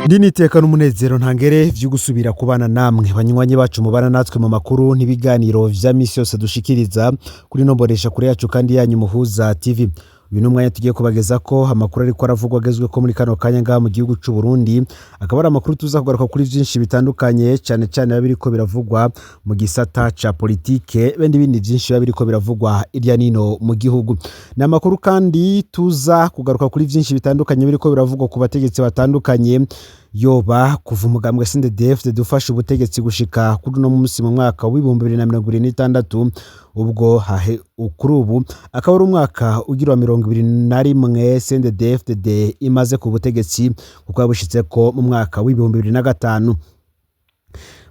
Ndiniteka n'umunezero ntangere vyo gusubira kubana namwe banywanyi bacu mubana natwe mu makuru n'ibiganiro vya misi yose dushikiriza kuri nomboresha kure yacu kandi yanyu Muhuza TV. Uyu ni umwanya tugiye kubageza ko amakuru ariko aravugwa agezwe ko muri kano kanya ngaha mu gihugu c'u Burundi, akaba ari amakuru tuza kugaruka kuri vyinshi bitandukanye, cane cane biba biriko biravugwa mu gisata ca politike be n'ibindi vyinshi biba biriko biravugwa irya nino mu gihugu. Ni amakuru kandi tuza kugaruka kuri vyinshi bitandukanye biriko biravugwa ku bategetsi batandukanye, yoba kuva umugambwe CNDD-FDD ufashe ubutegetsi gushika kuri uno munsi mu mwaka w'2026, ubwo hahe kuri ubu akaba ari umwaka ugira wa 21 CNDD-FDD imaze ku butegetsi, kuko yabushitseko mu mwaka w'2005.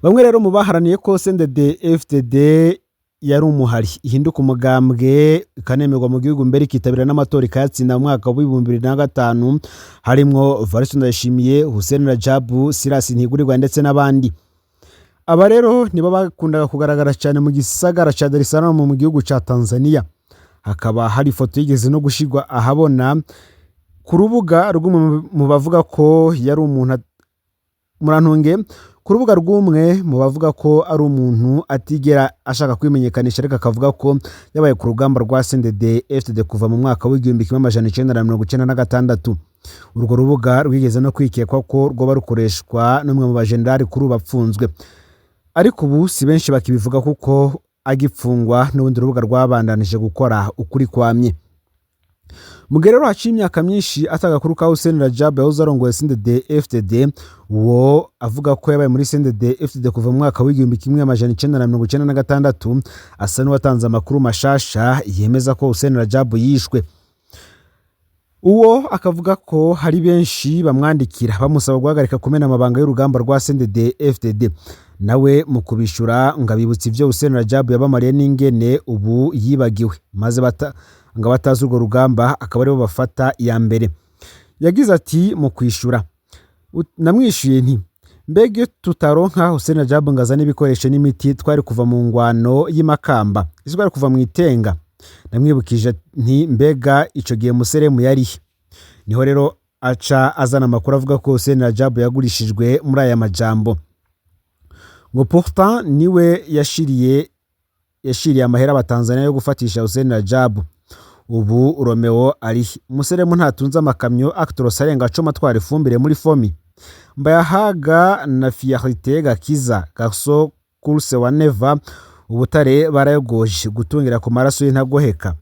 Bamwe rero mu baharaniye ko CNDD-FDD yari umuhari ihinduka umugambwe ikanemerwa mu gihugu, mbere ikitabira n'amatora ikayatsinda mu mwaka w'2005, harimwo Varisto Ndayishimiye, Hussein Rajabu, Silas Ntigurirwa ndetse n'abandi. Aba rero nibo bakundaga kugaragara cyane mu gisagara ca Dar es Salaam mu gihugu ca Tanzania. Hakaba hari ifoto yigeze no gushirwa ahabona ku rubuga rw'umwe mu bavuga ko yari umuntu, murantunge, ku rubuga rw'umwe mu bavuga ko ari umuntu atigera ashaka kwimenyekanisha, ariko akavuga ko yabaye ku rugamba rwa CNDD FDD kuva mu mwaka w'1996. Urwo rubuga rwigeze no kwikekwa ko rwoba rukoreshwa n'umwe mu bajenerali kuri ubu apfunzwe, ariko ubu si benshi bakibivuga kuko agipfungwa n'ubundi rubuga rwabandanije gukora ukuri kwamye. Mu gihe rero haciye imyaka myinshi atagakuru ka Hussein Rajab yahoze arongoye CNDD FDD, uwo avuga ko yabaye muri CNDD FDD kuva mu mwaka w'1996, asa n'uwatanze amakuru mashasha yemeza ko Hussein Rajab yishwe. Uwo akavuga ko hari benshi bamwandikira bamusaba guhagarika kumena amabanga y'urugamba rwa CNDD FDD, nawe mu kubishura ngo abibutsa ivyo Hussein Rajab yabamariye n'ingene ubu yibagiwe, maze ngo abatazi urwo rugamba akaba aribo bafata iya mbere. Yagize ati mu kwishura, namwishuye nti: "Mbega iyo tutaronka Hussein Rajab ngo azane ibikoresho n'imiti, twari kuva mu ngwano y'imakamba, ese twari kuva mu itenga?" Namwibukije nti: "Mbega ico gihe Museremu yarihe?" Niho rero aca azana amakuru avuga ko Hussein Rajab yagurishijwe muri aya majambo ngo pourtant niwe yashiriye amahera abatanzania yo gufatisha Hussein Rajab. Ubu Romeo arihe? Museremu ntatunze amakamyo Actros arenga 10 atwara ifumbire muri Fomi? Mbayahaga na Fierté Gakiza Garso Course wa Neva ubutare barayogoje gutungira ku maraso y'intagoheka.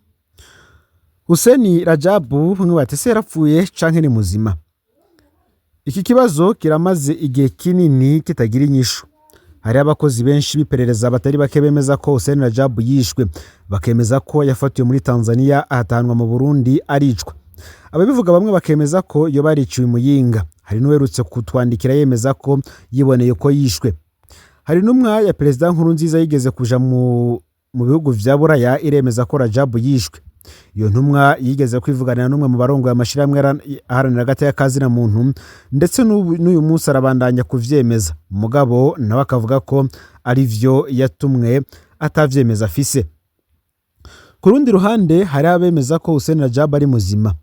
Hussein Rajabu bamwe bati: "Ese yarapfuye canke ni muzima?" Iki kibazo kiramaze igihe kinini kitagira inyishu. Hari abakozi benshi b'iperereza batari bake bemeza ko Hussein Rajabu yishwe, bakemeza ko yafatiwe muri Tanzania ahatanwa mu Burundi aricwa. Ababivuga bamwe bakemeza ko yoba yariciwe i Muyinga. Hari n'uwerutse kutwandikira yemeza ko yiboneye ko yishwe. Hari n'umwa ya Perezida Nkurunziza yigeze kuja mu bihugu vya Buraya iremeza ko Rajabu yishwe. Iyo ntumwa yigeze kwivuganira n'umwe mu barongoye amashirahamwe aharanira agateka ka zina muntu, ndetse n'uyu munsi arabandanya kuvyemeza, mugabo nawe akavuga ko ari vyo yatumwe atavyemeza afise. Ku rundi ruhande hari abemeza ko Hussein Rajab ari muzima,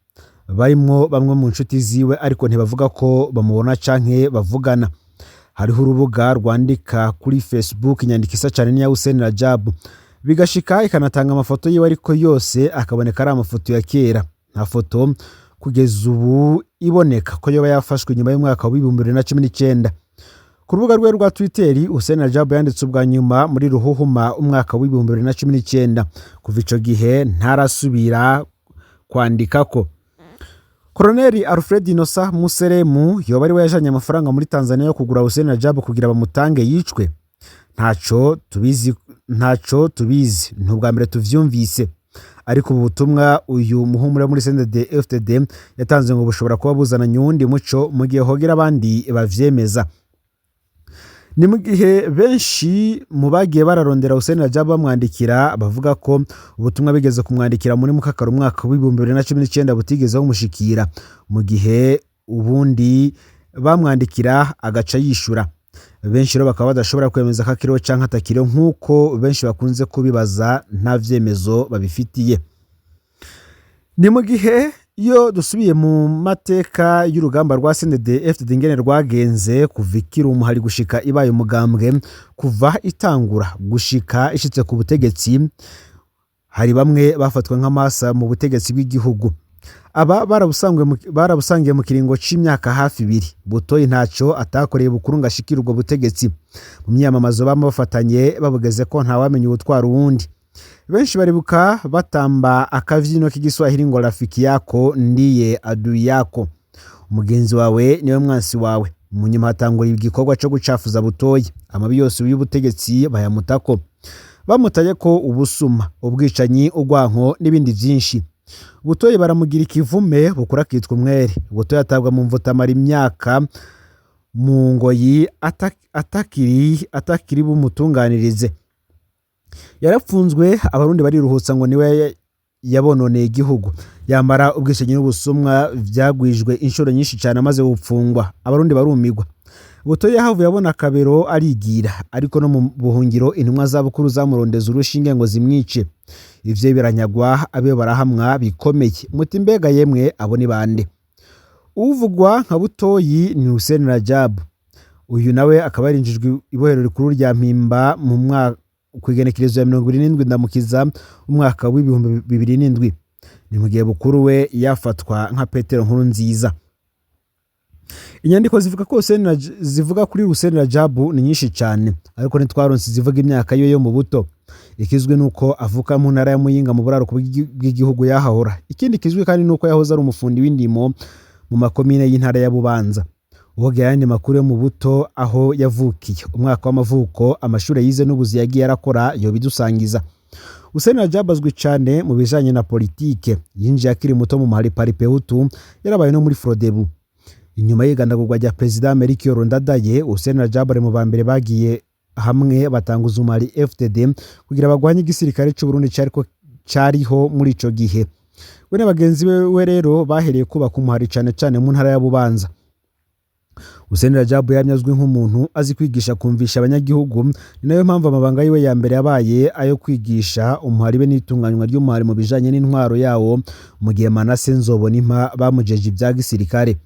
barimwo bamwe mu nshuti ziwe, ariko ntibavuga ko bamubona canke bavugana. Hariho urubuga rwandika kuri Facebook inyandiko isa cane n'iya Hussein Rajab, bigashika ikanatanga amafoto yiwe, ariko yose akaboneka ari amafoto ya kera. Nta foto kugeza ubu iboneka ko yoba yafashwe nyuma y'umwaka w'2019. Ku rubuga rwe rwa Twitter, Hussein Rajab yanditse ubwa nyuma muri Ruhuhuma umwaka w'2019. Kuva ico gihe ntarasubira kwandikako. Koloneli Alfred Inosa Museremu yoba ari we yajanye amafaranga muri Tanzania yo kugura Hussein Rajab kugira bamutange yicwe? Ntaco tubizi, ntaco tubizi, ni ubwa mbere tuvyumvise. Ariko ubu butumwa uyu muhumure muri CNDD FDD yatanze ngo bushobora kuba buzananye uwundi muco mu gihe hogera abandi bavyemeza. Ni mu gihe benshi mu bagiye bararondera Hussein Rajab bamwandikira bavuga ko ubutumwa bigeze kumwandikira muri Mukakaro umwaka w'2019 butigeze bumushikira, mu gihe ubundi bamwandikira agaca yishura. Benshi rero bakaba badashobora kwemeza ko akiriho canke atakiriho, nk'uko benshi bakunze kubibaza nta vyemezo babifitiye. Ni mu gihe Iyo dusubiye mu mateka y'urugamba rwa CNDD FDD, ingene rwagenze kuva ikiri umuhari gushika ibaye umugambwe, kuva itangura gushika ishitse ku butegetsi, hari bamwe bafatwa nk'amasa mu butegetsi bw'igihugu. Aba barabusangiye mu kiringo c'imyaka hafi 2. Butoyi ntaco atakoreye Bukuru ngo ashikire ubwo butegetsi. Mu myamamazo bama bafatanye, babugeze ko ntawamenya uwutwara uwundi. Benshi baribuka batamba akavyino k'igiswahili ngo "Rafiki yako ndiye adui yako", umugenzi wawe niwe mwansi wawe. Mu nyuma hatangura igikorwa co gucafuza Butoyi, amabi yose y'ubutegetsi bayamutako. Bamutaye ko ubusuma, ubwicanyi, urwanko n'ibindi vyinshi. Butoyi baramugira ikivume, Bukuru akitwa umwere. Butoyi atabwa mu mvuto, amara imyaka mu ngoyi atakiri bumutunganirize. Yarapfunzwe, Abarundi bariruhutsa ngo niwe yabononeye igihugu. Yamara ubwicanyi n'ubusumwa vyagwijwe inshuro nyinshi cyane amaze gupfungwa, Abarundi barumigwa. Butoyi yahavuye abona akabero arigira, ariko no mu buhungiro intumwa za Bukuru zamurondeza urushinge ngo zimwice. Ivyo biranyagwa, abe barahamwa bikomeye. Muti mbega yemwe, abo ni bande? Uvugwa nka Butoyi ni Hussein Rajab. Uyu nawe akaba yarinjijwe ibohero rikuru rya Mpimba mu mwaka ku igenekerezo ya 27 Ndamukiza umwaka w'2007. Ni mu gihe Bukuru we yafatwa nka Petero Nkuru Nziza. Inyandiko zivuga ko zivuga kuri Hussein Rajabu ni nyinshi cyane, ariko ntitwaronse zivuga imyaka yiwe yo mu buto. Ikizwi nuko avuka mu ntara ya Muyinga, mu buraruko bw'igihugu yahahora. Ikindi kizwi kandi nuko yahoze ari umufundi w'indimo mu makomine y'intara ya Bubanza. Uwogira ayandi makuru yo mu buto, aho yavukiye, umwaka w'amavuko, amashuri yize n'ubuzi yagiye arakora, yobidusangiza. Hussein Rajab azwi cyane mu bijanye na politike. Yinjiye akiri muto mu muhari Palipehutu, yarabaye no muri Frodebu. Inyuma y'igandagurwa rya Perezida Melchior Ndadaye, Hussein Rajab ari mu ba mbere bagiye hamwe batanguza umuhari FDD kugira bagwanye igisirikare c'u Burundi cariko cariho muri ico gihe. We na bagenzi we rero bahereye kubaka umuhari cane cane mu ntara ya Bubanza. Hussein Rajab yamye azwi nk'umuntu azi kwigisha, kumvisha abanyagihugu. Ni nayo mpamvu amabanga yiwe ya mbere yabaye ayo kwigisha umuhari be n'itunganywa ry'umuhari mu bijanye n'intwaro yawo, mu gihe Manase Nzobonimpa bamujeje ibya gisirikare.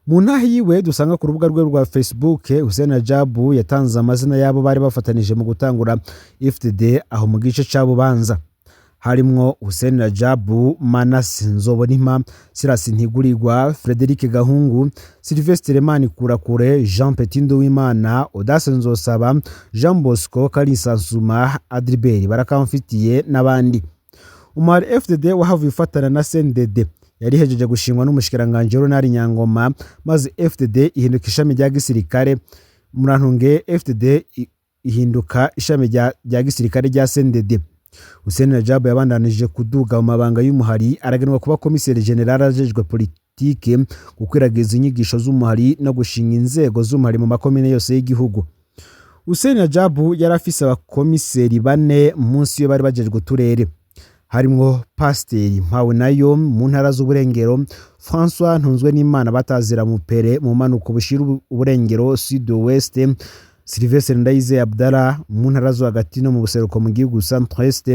Mu ntahe yiwe dusanga ku rubuga rwe rwa Facebook, Hussein Rajab yatanze amazina y'abo bari bafatanije mu gutangura FDD aho mu gice ca Bubanza. Harimwo Hussein Rajab, Manase Nzobonimpa, Silas Ntigurirwa, Frederic Gahungu, Sylvestre Manikurakure, Jean Petit Nduwimana, Audace Nzosaba, Jean Bosco Kalisa Nsuma, Adribert Barakamfitiye n'abandi. Umuhari FDD wahavuye ufatana na CNDD yari ihejeje gushingwa n'umushikiranganji Ronald Nyangoma, maze FDD ihinduka ishami rya gisirikare. Murantunge, FDD ihinduka ishami rya gisirikare rya CNDD. Hussein Rajab yabandanije kuduga mu mabanga y'umuhari, aragenwa kuba komiseri general ajejwe politike, gukwiragiza inyigisho z'umuhari no gushinga inzego z'umuhari mu makomine yose y'igihugu. Hussein Rajab yari afise abakomiseri bane munsi yo bari bajejwe uturere, harimwo Pasiteri Mpawenayo mu ntara z'uburengero, François Ntunzwenimana batazira Mupere mu manuko bushira uburengero, Sud Ouest, Sylvestre Ndayizeye Abdallah mu ntara zo hagati no mu buseruko mu gihugu, Centre Est,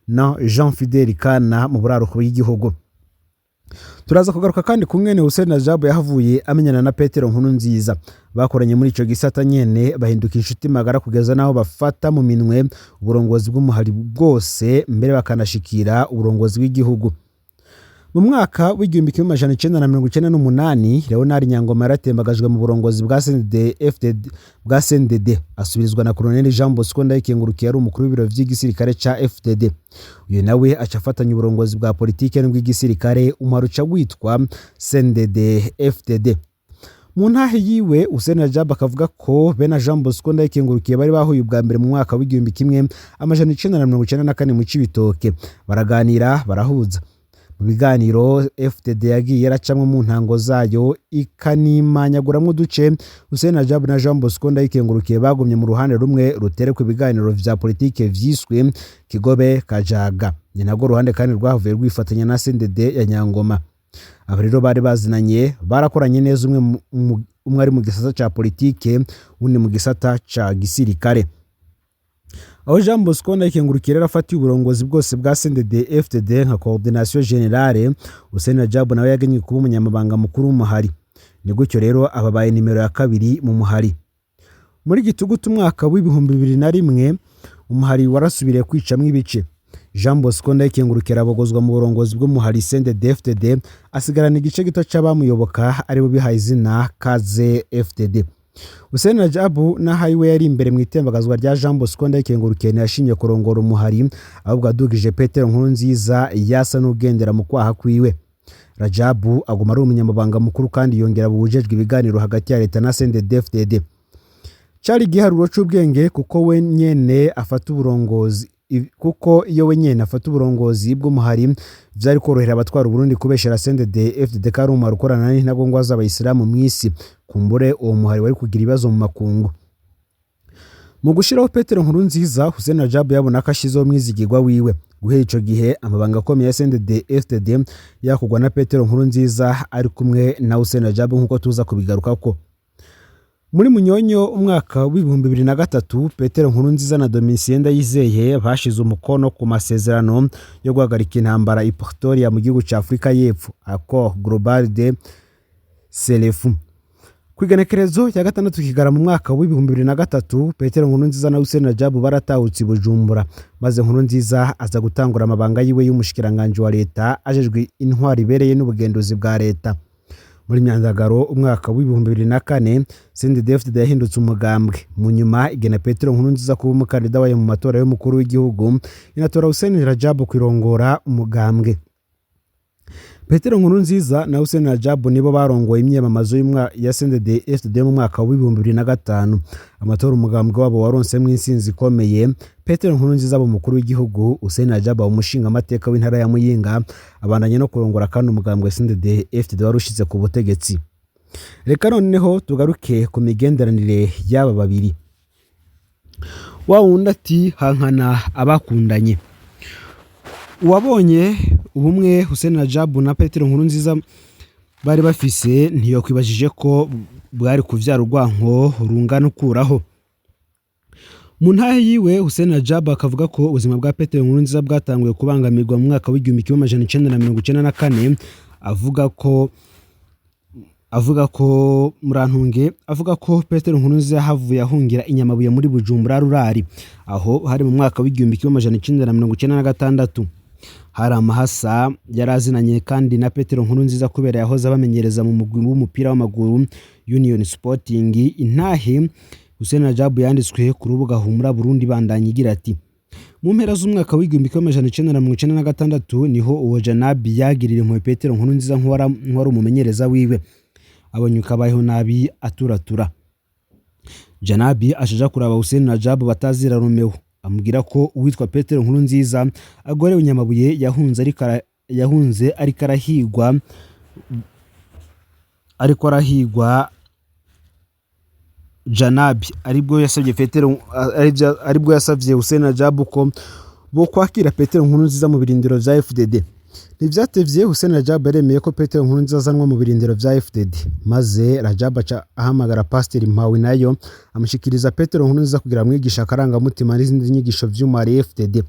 na Jean Fidel Kana mu buraruko bw'igihugu. Turaza kugaruka kandi ku mwene Hussein Rajab yahavuye amenyana na Petero Nkurunziza. Bakoranye muri ico gisata nyene, bahinduka inshuti magara kugeza naho bafata mu minwe uburongozi bw'umuhari bwose, mbere bakanashikira uburongozi bw'igihugu. Mu mwaka w'1998, Leonard Nyangoma yaratembagajwe mu burongozi bwa CNDD FDD, bwa CNDD, asubirizwa na Colonel Jean Bosco Ndayikengurukiye, yari umukuru w'ibiro vy'igisirikare ca FDD. Uyu nawe aca afatanya uburongozi bwa politike n'ubw'igisirikare, umuhari uca witwa CNDD FDD. Mu ntahe yiwe, Hussein Rajab akavuga ko be na Jean Bosco Ndayikengurukiye bari bahuye ubwa mbere mu mwaka w'1994 mu Cibitoke, baraganira, barahuza. Mu biganiro FDD yagiye yaracamwe mu ntango zayo ikanimanyaguramwo uduce, Hussein Rajab na Jean Bosco Ndayikengurukiye bagumye mu ruhande rumwe ruterekwa ibiganiro vya politike vyiswe Kigobe Kajaga. Ni narwo ruhande kandi rwahavuye rwifatanya na CNDD ya Nyangoma. Aba rero bari bazinanye, barakoranye neza, umwe ari mu gisata ca politike, uwundi mu gisata ca gisirikare. Aho Jean Bosco Ndayikengurukiye rero afatiye uburongozi bwose bwa CNDD FDD nka coordination générale, Hussein Rajabu nawe yagenye kuba umunyamabanga mukuru w'umuhari. Ni gutyo rero ababaye nimero ya kabiri mu muhari. Muri Gitugutu umwaka w'2001 umuhari warasubiriye kwicamwo ibice. Jean Bosco Ndayikengurukiye arabogozwa mu burongozi bw'umuhari CNDD FDD, asigarana igice gito c'abamuyoboka aribo bihaye izina Kaze FDD. Hussein Rajabu naho we yari imbere mu itembagazwa rya Jean Bosco Ndayikengurukiye, ntiyashimye kurongora umuhari, ahubwo adugije Petero Nkurunziza yasa n'ugendera mu kwaha kwiwe. Rajabu aguma ari umunyamabanga mukuru kandi yongera bujejwe ibiganiro hagati ya leta na CNDD FDD. Cari igiharuro c'ubwenge kuko we nyene afata uburongozi, kuko iyo we nyene afata uburongozi bw'umuhari vyari korohera abatwara Uburundi kubeshera CNDD FDD ko ari umuhari ukorana n'intagondwa z'abayisilamu mw'isi. Kumbure uwo muhari wari kugira ibibazo mu makungu. Mu gushiraho Petero Nkurunziza, Hussein Rajabu yabona ko ashizeho umwizigirwa wiwe. Guhera ico gihe amabanga akomeye ya CNDD FDD yakugwa na Petero Nkurunziza ari kumwe na Hussein Rajabu, nk'uko tuza kubigarukako. Muri Munyonyo umwaka w'2003 Petero Nkurunziza na Domitien Ndayizeye bashize umukono ku masezerano yo guhagarika intambara i Pretoria mu gihugu ca Afurika y'Epfo, Accord Global de Cessez-le-feu. Ku igenekerezo rya 6 Kigarama mu mwaka w'2003 Petero Nkurunziza na Hussein Rajabu baratahutse i Bujumbura, maze Nkurunziza aza gutangura amabanga yiwe y'umushikiranganji wa leta ajejwe intwaro ibereye n'ubugenduzi bwa leta. Muri Myandagaro umwaka w'2004 CNDD-FDD yahindutse umugambwe, mu nyuma igena Petero Nkurunziza kuba umukandida wayo mu matora y'umukuru w'igihugu, inatora Hussein Rajabu kwirongora umugambwe. Petero Nkurunziza na Hussein Rajabu nibo barongoye imyiyamamazo ya CNDD FDD mu mwaka w'2005. Amatora umugambwe wabo waronsemwo intsinzi ikomeye. Petero Nkurunziza aba umukuru w'igihugu, Hussein Rajabu aba umushingamateka w'intara ya Muyinga, abandanya no kurongora kandi umugambwe CNDD FDD wari ushize ku butegetsi. Reka noneho tugaruke ku migenderanire y'aba babiri. Wa wundi ati hankana abakundanye. Uwabonye ubumwe Hussein Rajabu na Petero Nkurunziza bari bafise ntiyokwibajije ko bwari kuvyara urwanko rungana ukuraho. Mu ntahe yiwe Hussein Rajabu akavuga ko ubuzima bwa Petero Nkurunziza bwatanguye kubangamirwa mu mwaka w'1994, avuga ko Murantunge avuga ko Petero Nkurunziza yahavuye ahungira i Nyamabuye muri Bujumbura rurari, aho hari mu mwaka w'1996. Hari amahasa yari azinanye kandi na Petero Nkurunziza kubera yahoze abamenyereza mu mugwi w'umupira w'amaguru Union Sporting. Intahe Hussein Rajabu yanditswe ku rubuga Humura Burundi bandanya igira ati: mu mpera z'umwaka w'1996 niho uwo Janabi yagirira impuhwe Petero Nkurunziza nk'uwari umumenyereza wiwe, abonye uko abayeho nabi aturatura. Janabi ashaja kuraba Hussein Rajabu batazira Romeo, amubwira ko uwitwa Petero Nkurunziza agorewe Nyamabuye yahunze ariko arahigwa Janabi, aribwo yasavye Hussein Rajabu ko bo kwakira Petero Nkurunziza mu birindiro vya FDD. Ntivyatevye Hussein Rajabu yaremeye ko Petero Nkurunziza azanwa mu birindiro vya FDD, maze Rajabu aca ahamagara Pasiteri Mpawe nayo amushikiriza Petero Nkurunziza kugira amwigishe akarangamutima n'izindi nyigisho vy'umwari FDD.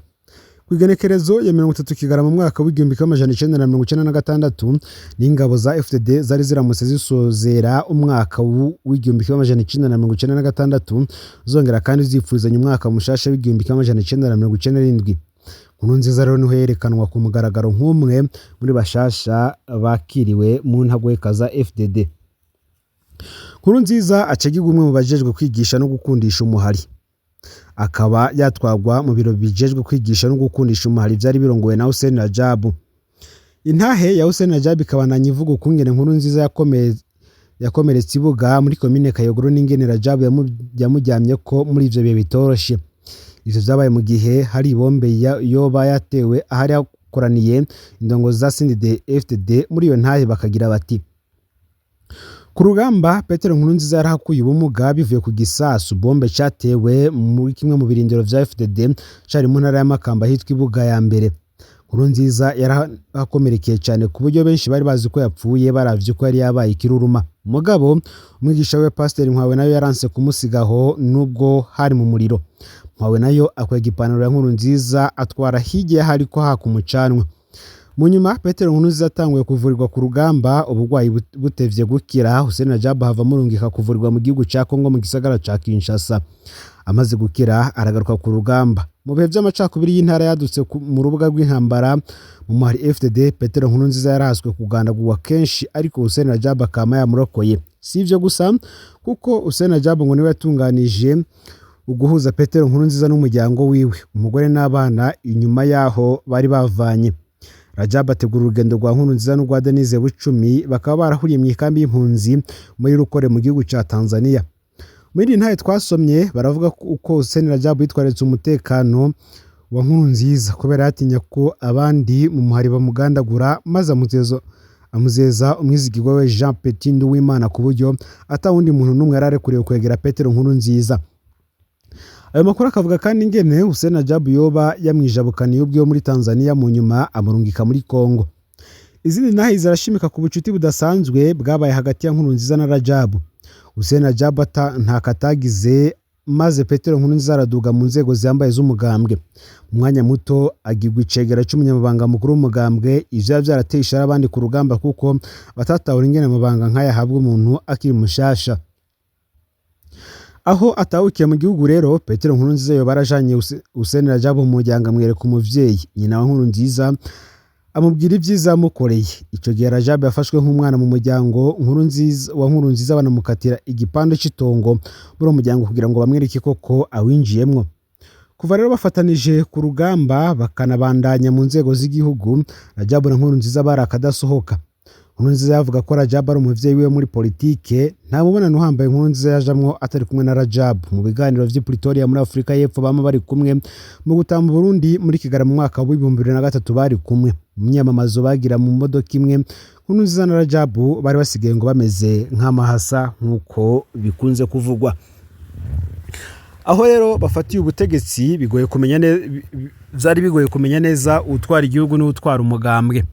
Ku igenekerezo ya 30 Kigarama mu mwaka w'1996 n'ingabo za FDD zari ziramutse zisozera umwaka w'1996, zongera kandi zipfurizanya umwaka mushasha w'1997. Nkurunziza rero niho yerekanwa ku mugaragaro nk'umwe muri bashasha bakiriwe mu ntagweka za FDD. Nkurunziza aca agirwa umwe mu bajejwe kwigisha no gukundisha umuhari, akaba yatwagwa mu biro bijejwe kwigisha no gukundisha umuhari vyari birongowe na Hussein Rajabu. Intahe ya Hussein Rajabu ikabandanya ivuga ukungene Nkurunziza yakomeretse ibuga muri komine Kayogoro n'ingene Rajabu yamujyamye ko muri ivyo bihe bitoroshe. Ivyo vyabaye mu gihe hari ibombe yoba yatewe ahari hakoraniye indongozi za CNDD FDD. Muri iyo ntahe bakagira bati: ku rugamba Petero Nkurunziza yarahakuye ubumuga bivuye ku gisasu bombe catewe muri kimwe mu birindiro vya FDD cari mu ntara ya Makamba hitwa Ibuga ya mbere. Nkurunziza yarahakomerekeye cyane ku buryo benshi bari bazi ko yapfuye baravye ko yari yabaye ikiruruma. Mugabo umwigisha we Pasiteri Mpawe nayo yaranse kumusigaho nubwo hari mu muriro. Mpawe nayo akwega ipantaro ya Nkurunziza atwara hirya hariko haka umucanwa. Mu nyuma Petero Nkurunziza atanguye kuvurirwa ku rugamba, ubugwayi butevye gukira, Hussein Rajab hava amurungika kuvurirwa mu gihugu ca Kongo mu gisagara ca Kinshasa. Amaze gukira aragaruka ku rugamba. Mu bihe vy'amacakubiri y'intara yadutse mu rubuga rw'intambara mu muhari FDD, Petero Nkurunziza yarahaswe kugandagurwa kenshi, ariko Hussein Rajab akama yamurokoye. Si ivyo gusa, kuko Hussein Rajab ngo niwe yatunganije uguhuza Petero Nkurunziza n'umuryango wiwe, umugore n'abana, inyuma yaho bari bavanye. Rajab ategura urugendo rwa Nkurunziza n'urwa Denise Bucumi, bakaba barahuriye mu ikambi y'impunzi muri Rukore mu gihugu ca Tanzania. Muri iyi ntahe twasomye baravuga ko uko Hussein Rajab yitwararitse umutekano wa Nkurunziza kubera yatinya ko abandi mu muhari bamugandagura, maze amuzeza umwizigirwa we Jean Petit Nduwimana ku buryo ata wundi muntu n'umwe yari arekuriwe kwegera Petero Nkurunziza. Ayo makuru akavuga kandi ingene Hussein Rajab yoba yamwijabukaniye ubwiwe muri Tanzania, mu nyuma amurungika muri Kongo. Izindi ntahe zirashimika ku bucuti budasanzwe bwabaye hagati ya Nkurunziza na Rajab. Hussein Rajab ntako atagize, maze Petero Nkurunziza araduga mu nzego zihambaye z'umugambwe. Mu mwanya muto agirwa icegera c'umunyamabanga mukuru w'umugambwe. Ivyo vyarateye ishari abandi ku rugamba kuko batatahura ingene amabanga nk'aya ahabwa umuntu akiri mushasha. Aho atahukiye mu gihugu rero, Petero Nkurunziza yoba yarajanye Hussein Rajab mu muryango, amwereka umuvyeyi nyina wa Nkurunziza, amubwira ibyiza yamukoreye. Ico gihe Rajab yafashwe nk'umwana mu muryango Nkurunziza wa Nkurunziza, banamukatira igipande c'itongo muri uwo muryango kugira ngo bamwereke koko awinjiyemwo. Kuva rero bafatanije ku rugamba bakanabandanya mu nzego z'igihugu, Rajab na Nkurunziza bari akadasohoka. Nkurunziza yavuga ko Rajab ari umuvyeyi wiwe muri politike. Nta mubonano uhambaye Nkurunziza yajamwo atari kumwe na Rajab. Mu biganiro vy'i Pretoria muri Afurika y'Epfo bama bari kumwe, mu gutamba Burundi muri Kigarama mu mwaka w'2003 bari kumwe, mu myamamazo bagira mu modoka imwe. Nkurunziza na Rajab bari basigaye ngo bameze nk'amahasa nk'uko bikunze kuvugwa. Aho rero bafatiye ubutegetsi bigoye kumenya vyari bigoye kumenya neza utwara igihugu n'utwara umugambwe.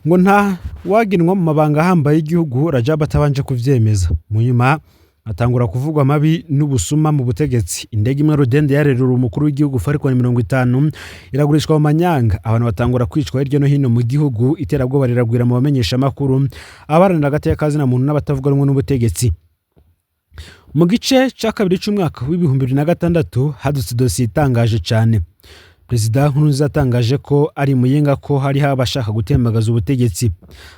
Ngo nta wagenwa mu mabanga ahambaye y'igihugu Rajab atabanje kuvyemeza. Mu nyuma atangura kuvugwa amabi n'ubusuma mu butegetsi. Indege imwe rudende yarerura umukuru w'igihugu Falcon 50 iragurishwa mu manyanga, abantu batangura kwicwa hirya no hino mu gihugu, iterabwoba riragwira mu bamenyeshamakuru, abaharanira agateka ka muntu n'abatavuga rumwe n'ubutegetsi. Mu gice ca kabiri c'umwaka w'2006 hadutse dosiye itangaje cane. Perezida Nkurunziza yatangaje ko ari Muyinga ko hariho abashaka gutembagaza ubutegetsi.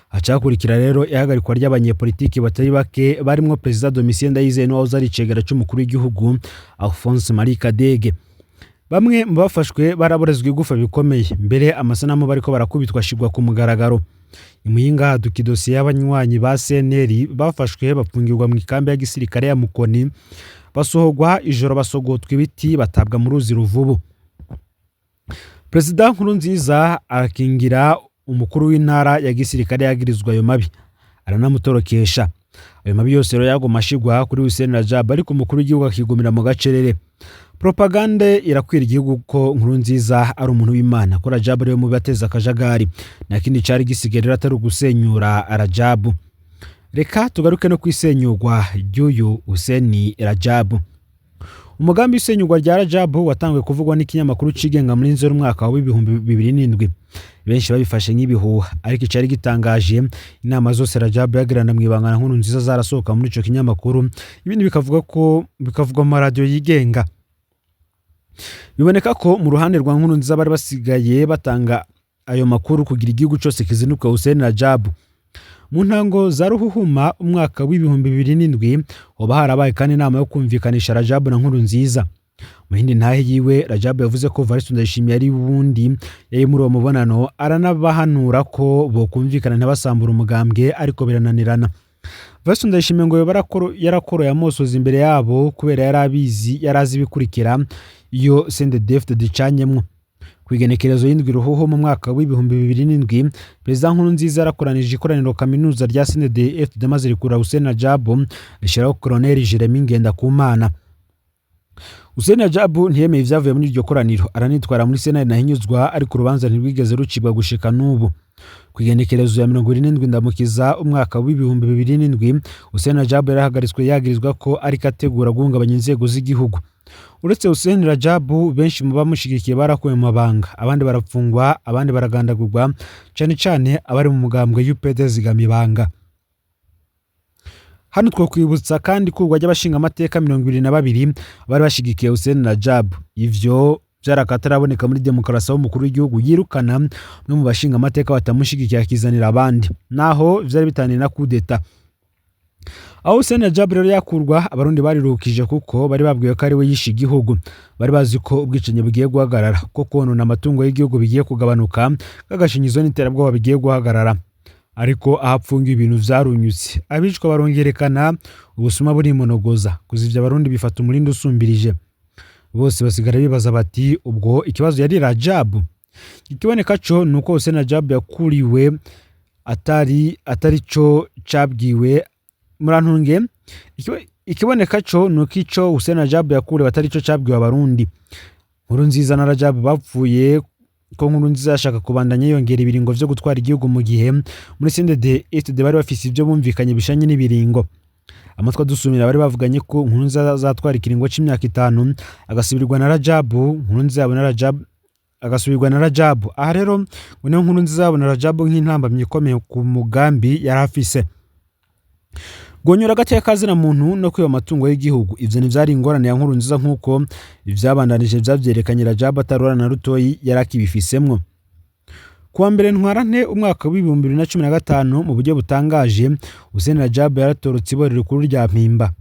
Hacakurikira rero ihagarikwa ry'abanyepolitiki batari bake barimwo Perezida Domitien Ndayizeye n'uwahoze ari icegera c'umukuru w'igihugu Alphonse Marie Kadege. Bamwe mu bafashwe baraborezwa igufa bikomeye, mbere amasanamu bariko barakubitwa ashirwa ku mugaragaro. I Muyinga haduka idosiye y'abanywanyi ba CNL bafashwe bapfungirwa mu ikambi ya gisirikare ya Mukoni, basohogwa ijoro basogotwa ibiti batabwa mu ruzi Ruvubu. Perezida Nkurunziza arakingira umukuru w'intara ya gisirikare yagirizwa ayo mabi, aranamutorokesha. Ayo mabi yose rero yaguma ashigwa kuri Hussein Rajab, ariko umukuru w'igihugu akigumira mu gacerere. Propagande irakwira igihugu ko Nkurunziza ari umuntu w'Imana, ko Rajab ariwe mubi ateza akajagari. Nta kindi cari gisigaye rero atari ugusenyura Rajab. Reka tugaruke no kwisenyurwa ry'uyu Hussein Rajab. Umugambi w'isenyurwa rya Rajab watanguye kuvugwa n'ikinyamakuru cigenga muri Nzeri umwaka wa 2007. Benshi babifashe nk'ibihuha, ariko icari gitangaje, inama zose Rajab yagirana mu ibanga na Nkurunziza zarasohoka muri ico kinyamakuru, ibindi bikavuga ko bikavugwa mu maradiyo yigenga. Biboneka ko mu ruhande rwa Nkurunziza bari basigaye batanga ayo makuru kugira igihugu cose kizinuka Hussein Rajab. Mu ntango za Ruhuhuma umwaka w'2007 hoba harabaye kandi inama yo kumvikanisha Rajab na Nkurunziza. Mu yindi ntahe yiwe, Rajab yavuze ko Evariste Ndayishimiye ari wundi yari muri uwo mubonano, aranabahanura ko bokumvikana ntibasambura umugambwe, ariko birananirana. Evariste Ndayishimiye ngo yoba yarakoroye amosozi imbere yabo kubera yari abizi, yari azi ibikurikira iyo CNDD-FDD icanyemwo. Ku igenekerezo y'indwi Ruhuhu mu mwaka w'2007, Perezida Nkurunziza yarakoranije ikoraniro kaminuza rya CNDD-FDD maze rikura Hussein Rajab rishyiraho Colonel Jeremy Ngendakumana. Hussein Rajab ntiyemeye ivyavuye muri iryo koraniro, aranitwara muri sentare ntahinyuzwa, ariko urubanza ntirwigeze rucibwa gushika n'ubu. Ku igenekerezo ya 77 Ndamukiza umwaka w'2007, Hussein Rajab yarahagaritswe yagirizwa ko ariko ategura guhungabanya inzego z'igihugu. Uretse Hussein Rajabu, benshi mu bamushigikiye barakuwe mu mabanga, abandi barapfungwa, abandi baragandagurwa, cane cane abari mu mugambwe UPD Zigamibanga. Hano twokwibutsa kandi ikurwa ry'abashingamateka 22 bari bashigikiye Hussein Rajabu. Ivyo vyarakataraboneka muri demokarasi, aho umukuru w'igihugu yirukana umwe mu bashingamateka batamushigikiye akizanira abandi, naho vyari bitaniye na kudeta. Aho Hussein Rajabu rero yakurwa, Abarundi bariruhukije kuko bari babwiwe ko ari we yishe igihugu. Bari bazi ko ubwicanyi bugiye guhagarara, ko konona amatungo y'igihugu bigiye kugabanuka, k'agashinyizo n'iterabwoba bigiye guhagarara. Ariko aho apfunga ibintu vyarunyutse, abicwa barongerekana, ubusuma burimonogoza, kuzivya Abarundi bifata umurindi usumbirije. Bose basigara bibaza bati: ubwo ikibazo yari Rajabu? Ikiboneka co nuko Hussein Rajabu yakuriwe atari co cabwiwe. Murantunge, ikiboneka co nuko ico Hussein Rajabu yakuriwe atari co cabwiwe Abarundi. Nkurunziza na Rajabu bapfuye ko Nkurunziza yashaka kubandanya yongera ibiringo vyo gutwara igihugu, mu gihe muri CNDD FDD bari bafise ivyo bumvikanye bishanye n'ibiringo. Amatwi adusumira, bari bavuganye ko Nkurunziza azatwara ikiringo c'imyaka 5, agasubirwa na Rajabu. Nkurunziza yabona Rajabu, agasubirwa na Rajabu. Aha rero ngo niho Nkurunziza yabona Rajabu nk'intambamyi ikomeye ku mugambi yari afise. Gonyora agateka kazina muntu no kwiba amatungo y'igihugu, ivyo ntivyari ingorane ya Nkurunziza, nk'uko ivyabandanije vyavyerekanye. Rajabu atarora na rutoyi yari akibifisemwo. Kuwa mbere Ntwarante umwaka w'2015, mu buryo butangaje, Hussein Rajabu yaratorotse ibohero rikuru rya Mpimba.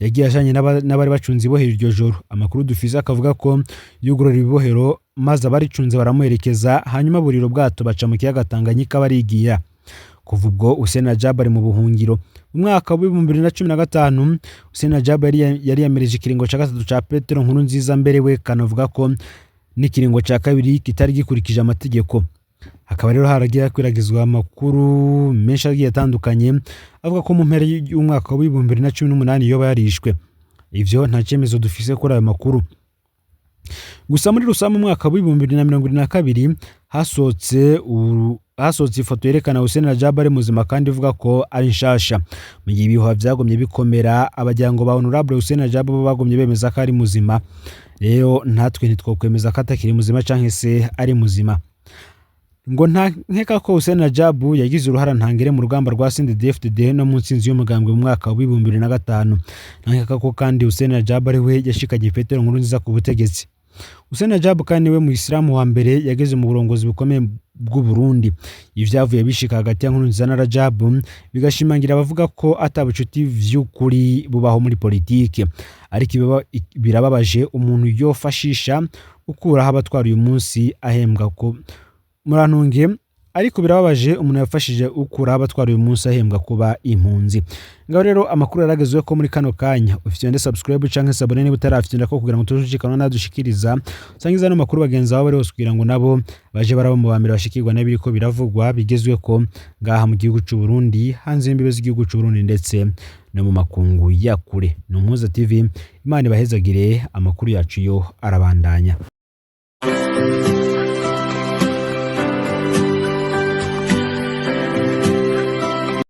Yagiye ajanye n'abari bacunze ibohero iryo joro. Amakuru dufise akavuga ko yugurura ibohero maze abaricunze baramuherekeza, hanyuma burira ubwato baca mu kiyaga Tanganyika barigira. Kuva ubwo Hussein Rajabu ari mu buhungiro. Mu mwaka w'2015 Hussein Rajabu yari yamirije ikiringo ca gatatu ca Petero Nkurunziza, mbere we kanavuga ko n'ikiringo ca kabiri kitari gikurikije amategeko. Hakaba rero haragiye hakwiragizwa amakuru menshi agiye atandukanye avuga ko mu mpera y'umwaka w'2018 yoba yarishwe. Ivyo nta cyemezo dufise kuri ayo makuru. Gusa muri rusange, mu mwaka w'2022 hasohotse ifoto yerekana Hussein Rajabu ari muzima kandi ivuga ko ari nshasha. Mu gihe ibihuha vyagumye bikomera, abajyango ba Honorable Hussein Rajabu bo bagumye bemeza ko ari muzima. Rero natwe ntitwokwemeza ko atakiri muzima canke se ari muzima. Ngo nta nkeka ko Hussein Rajabu yagize uruhara ntangere mu rugamba rwa CNDD-FDD no mu ntsinzi y'umugambwe mu mwaka w'2005. Nta nkeka ko kandi Hussein Rajabu ari we yashikanye Petero Nkurunziza ku butegetsi. Hussein Rajabu kandi niwe muyisilamu wa mbere yageze mu burongozi bukomeye bw'u Burundi. Ivyavuye bishika hagati ya Nkurunziza na Rajabu bigashimangira abavuga ko ata bucuti vy'ukuri bubaho muri politike. Ariko birababaje umuntu yofashisha ukuraho abatwara uyu munsi ahembwa ko. Murantunge, ariko birababaje umuntu yafashije ukuraho abatwara uyu munsi ahembwa kuba impunzi. Ngaho rero amakuru yaragezweho ko muri kano kanya. Ufite wende subscribe canke s'abonner niba utarafite ko, kugira ngo tujushikana nadushikiriza. Usangiza ano makuru bagenzi bawe bari hose, kugira ngo nabo baje baraba mu bambere bashikirwa n'ibiriko biravugwa bigezweko ngaha mu gihugu c'u Burundi, hanze y'imbibe z'igihugu c'u Burundi, ndetse no mu makungu ya kure. Ni Umuhuza TV. Imana ibahezagire. Amakuru yacu yo arabandanya.